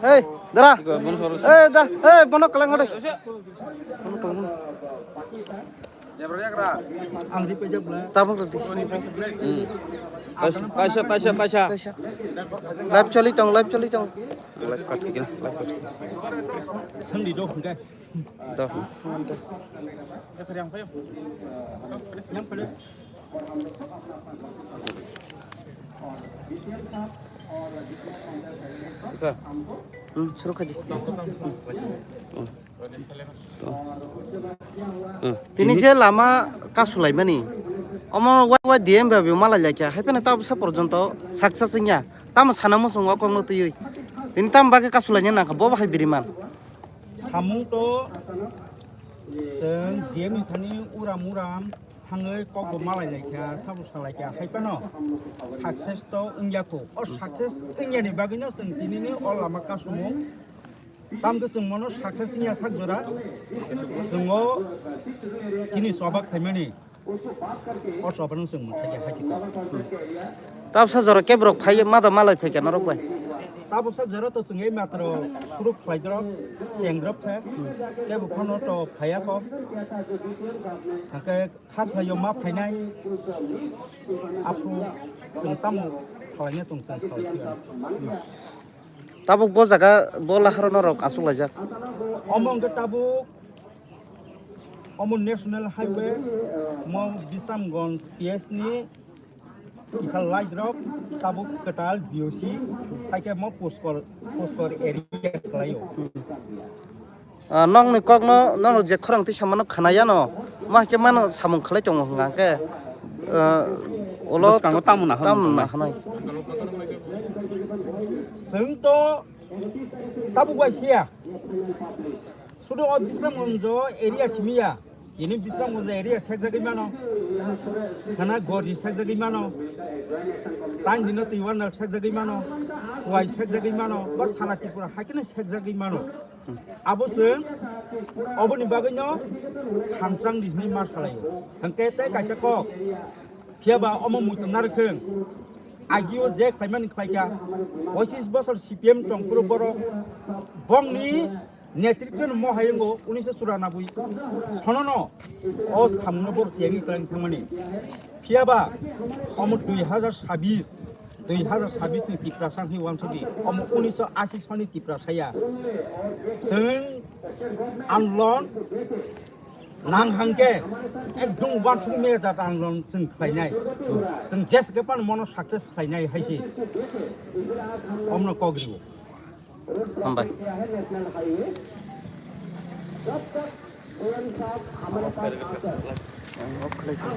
Hei, dara. Hei, da. Hei, bono kalang hade. Bono kalang. Tabuk rok di sini. Kaisa, kaisa, kaisa. Kaisa. Live choli tong, live choli tong. Live cut kina, live cut. Sandi do hingke. Do, sandi. Yang pada. Ika. Hmm, suruh kaji. Hmm. Tini je lama kasulaimani, omo wai wai D M bai bo malai laikha, hai phano tabsa porjonto success wngya. Tamo sana muchungo kokno twiwi. Tini tamo bagwi kasulaina nangkha, bo bahai biriman. Samung to chwng D M ni thani uram uram thangwi kokbo malai laikha, sabo salaikha, hai phano success to wngya kho. O success wngyani bagwino chwng tinini o lama kasumung. Tamkhe chwng mono success wngya sak jora, chwng o chini chobak phaimani, o chobakno chwng mwthai ya hai se kok. Tabsa jora kebo rok phai mada malai phai khe norok bai. Tabuksa jora to chwng ei matro suruk khlai drop, cheng drop se, kebo phano to phaiya kok. Hwnkhe kha khlaio ma phainai, aphuru chwng tamo salaina tong chwng salai thwiya. Tabuk bo jaga bo laharo norok aswk laijak. Omo hwnkhe tabuk omo national highway mo Bisramganj P S ni kisa light rok tabuk kwtal B O C hai khe mo Puskor Puskor area kwlaio. Ah, nokni kokno, nokno je khorang twi samano khwnaya no, ma khe mano samung khlai tongo hwnka khe, ah, ulo bwskango tamo nahor tamo wngkha nai. Nahanai. Chwng to tabuk bai siya. Sudu o Bisramganj area simiya. Ini Bisramganj area sekjagwi mano. Khana Gorji sekjagwi mano. Tang dino Twiwanal sekjagwi mano. Khwai sekjagwi mano. Ba sara Tripura haikhe sekjagwi mano. Abo chwng oboni bagwino thamsang di hwnwi ma salaio. Hwnkhe tei kaisa kok, phiyaba omo muitu narwk thwng. Agio je khlaimani khlaikha, pochis bosor C P M tongphuru borok bongni netritwno mohai wngo unisho chura nabwi sonono o samungno borok chengwi kwlangwi thangmani. Phiyaba omo dui hazar sabis dui hazar sabis ni Tiprasa hwnwi uansukdi, omo unisho ashi soni Tiprasa ya. Chwng andolon nang hangke ekdom uansuk mejat andolon chwng khlainai. Chwng jesike phano mono success khlainai hai se. Omno kok rio. Hambai. Off khlaisi.